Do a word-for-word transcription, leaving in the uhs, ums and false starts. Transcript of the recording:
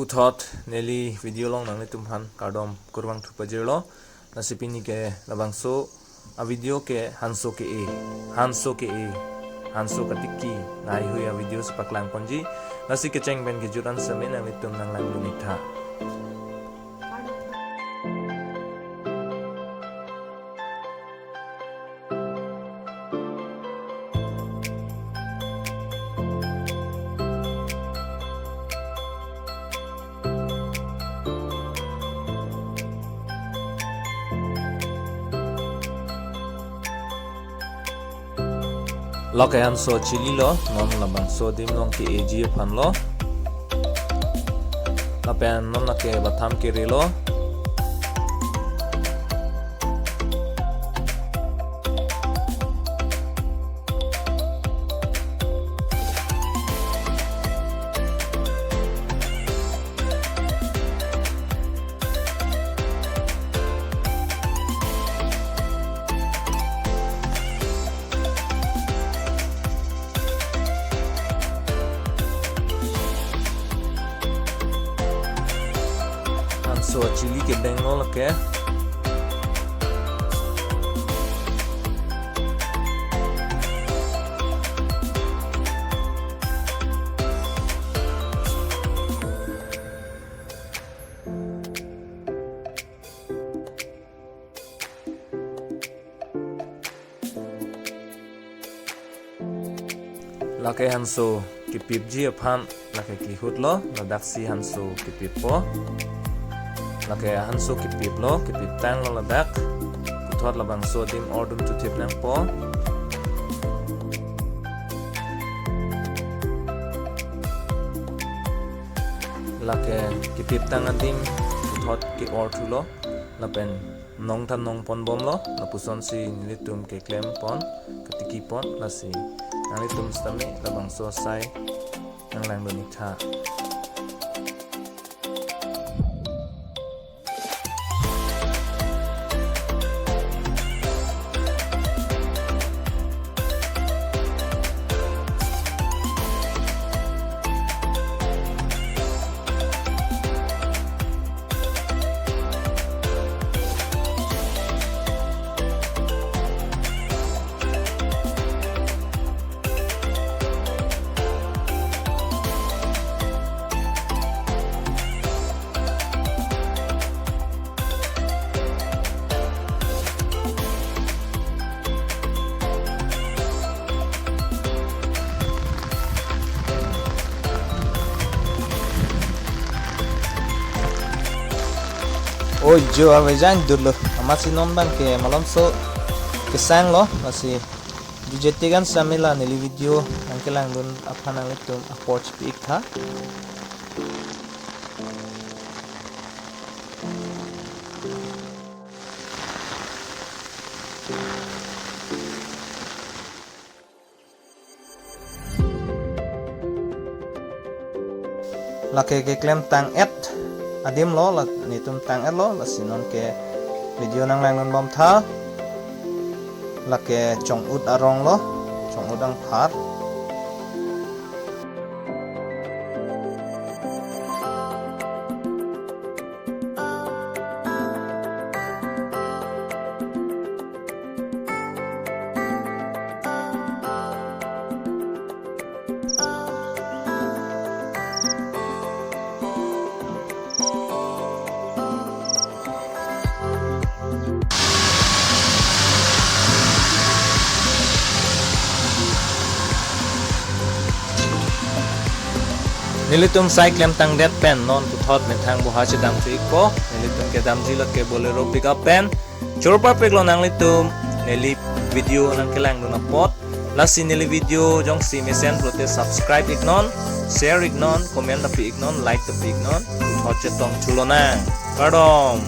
Thot neli video along nanglitum aphan kardom kurvangthu pajirlo. Lasi pini ke labangso a video ke hanso ke-e, hanso ke-e, hanso katiki nanghui a video si paklang ponji. Lasi kecheng pen kejut an sitame nanglitum nanglangdun-ik tha. Lake hanso chililo, non labangso adim along ke-eji aphan lo. Lapen non lake batham kere lo. Hanso chili kedeng lo lake. Lake hanso kepipji aphan lake kehut lo, ladaksi hanso kepippo. Lake hanso kepip lo, kepip tang lo ladak. Puthot labangso adim or dun thuthip nangpo. Lake kepip tang adim puthot ke-or thulo. Lapen nong ta nong pon bomlo, lapuson si nelitum keklem pon, katiki pon, lasi nanglitum sitame labangso asai nanglangdun-ik tha. Oi jo, avejan dolo. Amatsi non abang ke malomso kesang lo, lasi jujete kan sitame la neli video nangkelangdun aphan nanglitum apor chipi-ik tha. Lake keklem tang-et adim lo, la netum tang-et lo, lasi non ke video nanglangdun bom tha. Lake chong-ut arong lo, chong-ut angphar. Nelitum sai klemtangdet pen non puthot methang boha chedam thu-ikpo. Nelitum kedamji lake Bolero pickup pen. Choro parpiklo nanglitum neli video nangkelangdun apot. Lasi neli video jongsi mesen pulote subscribe-ik non, share-ik non, comment ta pi-ik non, like ta pi-ik non. Puthot chetong thu lonang. Kardom.